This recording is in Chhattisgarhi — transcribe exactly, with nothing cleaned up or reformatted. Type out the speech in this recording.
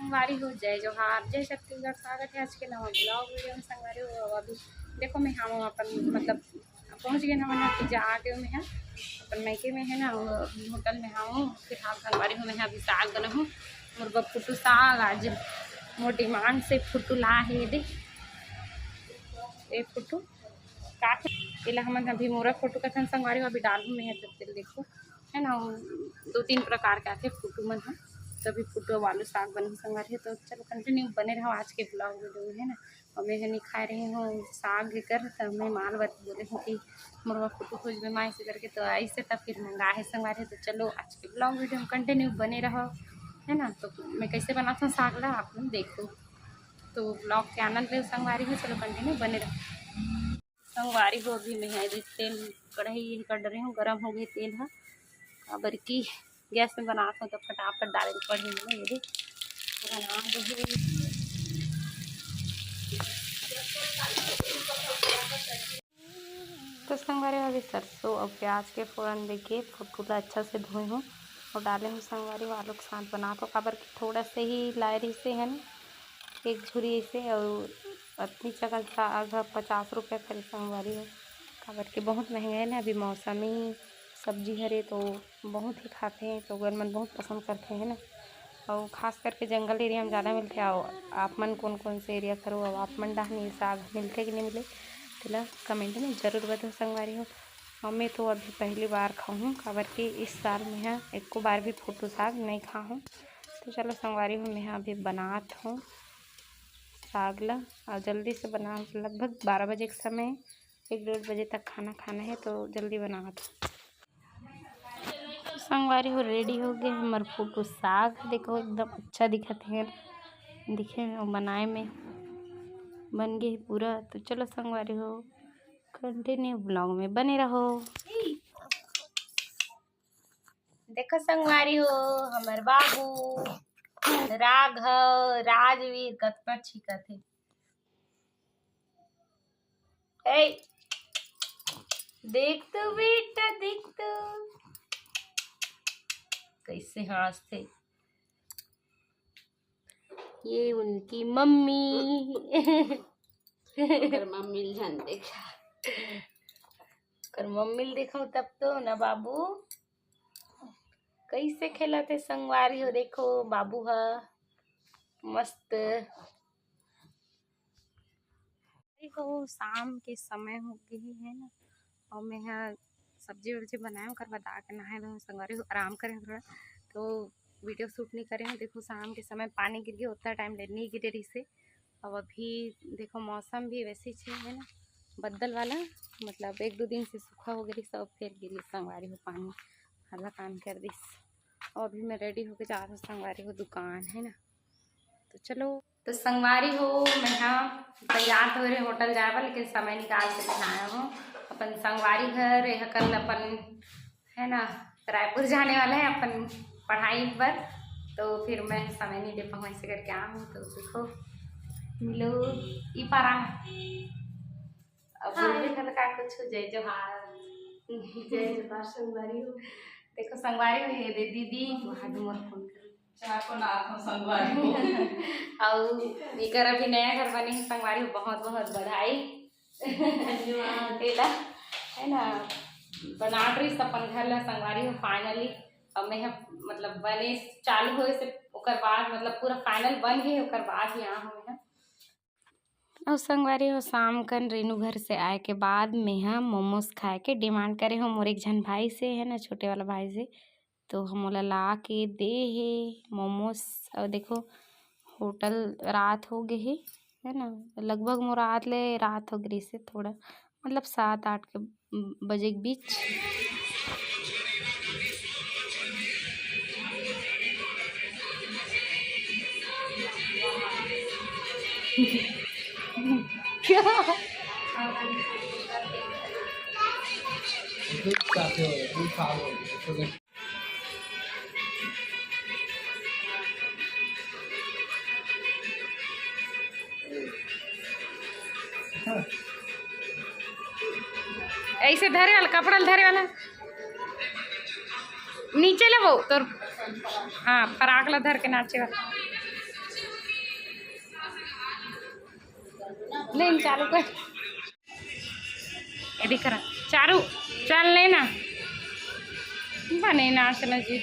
संगवारी हो, जय जोहार, जय छत्तीसगढ़। स्वागत है आज के नवा vlog video में संगवारी हो। अभी देखो, मैं हम अपन मतलब पहुँच गए ना, मैं जा के मैं है अपन मायके में है ना, वो अभी होटल में हूँ। फिलहाल संगवारी हो, मैं अभी साग बनाहूँ, मोर बर फुटू साग। आज मोर demand से फुटू ला है, ये दे, ये फुटू का, एला हमन अभी मोरा फुटू कथन संगवारी हो। अभी डालहूँ मैं है, तो फिर देखो, है ना, वो दो तीन प्रकार के आथे फुटू मन ह। तो अभी फुटू अउ आलू साग बनही संगवारी हो। तो चलो, continue बने रहो आज के vlog video में, है ना। और मैं ह नहीं खाए रही हूँ साग एकर, तो मैं माल बात बोले हूँ कि मोर बर फुटू खोजबे माँ, ऐसे करके। तो ऐसे तब फिर मंगा है संगवारी हो। तो चलो, आज के vlog video में continue बने रहो, है ना। तो मैं कैसे बनाता हूँ साग ला, आप लोग देखो, तो vlog के आनंद ले संगवारी हो। चलो, continue बने रहो। संगवारी हो, अभी मैं है तेल कढ़ाई कर डरे हूँ, गरम हो गई तेल ह, काबर कि गैस में बनात हूँ तो फटाफट डाले के पड़ही ना। ये दे, बना दे। तो संगवारी हो, अभी सरसों और प्याज के फोरन देके फुटू ला अच्छा से धोए हूँ और डाले हूँ संगवारी हो। आलू के साथ बनात हूँ, काबर कि थोड़ा से ही लाए रही से है ना, एक झुरी ऐसे। और अतनी चकन साग ह पचास रुपया करे संगवारी हो, काबर कि बहुत महंगा है ना। अभी मौसमी सब्जी हरे तो बहुत ही खाथे, लोगन मन बहुत पसंद करथे, है ना। और खास करके जंगल area में ज़्यादा मिलथे। और आप मन कौन कौन से area करो, और आप मन डहनी साग मिलथे कि नहीं मिले, तेला comment में जरूर बताओ संगवारी हो। और मैं तो अभी पहली बार खाऊँ, काबर कि इस साल मैं ह एको बार भी फुटू साग नहीं खा हूँ। तो चलो संगवारी हो, मैं ह अभी बनात हूँ साग ला, और जल्दी से बना, लगभग बारह बजे के समय, एक डेढ़ बजे तक खाना खाना है, तो जल्दी बनात हूँ। संगवारी हो, ready हो गए हमर फुटू साग। देखो, एकदम अच्छा दिखत है, दिखे में और बनाए में बन गए पूरा। तो चलो संगवारी हो, continue vlog में बने रहो। देखो संगवारी हो, हमर बाबू राघव राजवीर कतना छिकत हे। ए, देख तो बेटा, देख तो कैसे हाँसथे। ये उनकी मम्मी। ओकर मम्मी ल झन देखा। ओकर मम्मी ल देखो तब तो ना बाबू। कैसे खेलत हे संगवारी हो, देखो बाबू ह मस्त। देखो, शाम के समय हो गई है ना, और मैं ह सब्जी उब्जी बनाए, ओकर बाद आके नहाए धोए संगवारी हो, आराम करे हूँ थोड़ा, तो video shoot नहीं करे हूँ। देखो, शाम के समय पानी गिर गया, उतना टाइम ले नहीं गिरे रही से। अब अभी देखो, मौसम भी वैसे ही है ना, बदल वाला, मतलब एक दो दिन से सूखा हो गया, सब फिर गिरी संगवारी हो पानी, हल्ला काम कर दिस। और अभी मैं ready होके जा रहा हूँ संगवारी हो दुकान, है ना। तो चलो, तो संगवारी हो, मैं हाँ तैयार तो हो रहे होटल जाए बर, लेकिन समय निकाल के नहीं आया हूँ अपन संगवारी घर। यह कल अपन, है ना, रायपुर जाने वाला है अपन पढ़ाई पर, तो फिर मैं समय नहीं दे पाऊँ, ऐसे करके आ हूँ। तो देखो, मिलो ई पारा। अब हाँ। बोलबे कल का कुछ, जय जोहार। जय जोहार संगवारी हो। देखो संगवारी हो, ये दे दीदी, वहाँ भी मोर फोन कर। चार को नाथ हो संगवारी हो। अउ एकर अभी नया घर बने है संगवारी हो, बहुत बहुत बधाई। धन्यवाद। एला, है ना, बनात रही अपन घर ला संगवारी हो, finally। अब मैं ह, मतलब, बने चालू होए से ओकर बाद, मतलब, पूरा final बन गए, ओकर बाद ही आ हूँ मैं ह। अउ संगवारी हो, शाम कन रेनू घर से आए के बाद मैं ह मोमोज खाए के demand करे हूँ मोर एक झन भाई से, है ना, छोटे वाला भाई से। तो हम ओला ला के दे हे मोमोज। अउ देखो, होटल रात हो गए हे, है ना, लगभग मोर आत ले रात हो गई से थोड़ा, मतलब सात आठ के बजे के बीच। क्या? दूध चाहते हो, दूध खा लो। ऐसे धरे वाला, कपड़ा ल धरे वाला नीचे ले वो तोर, हाँ, फराक ला धर के नाचे वाला। नहीं, चालू कर। ये दिख रहा, चारू, चल लेना। बने नाचना जी।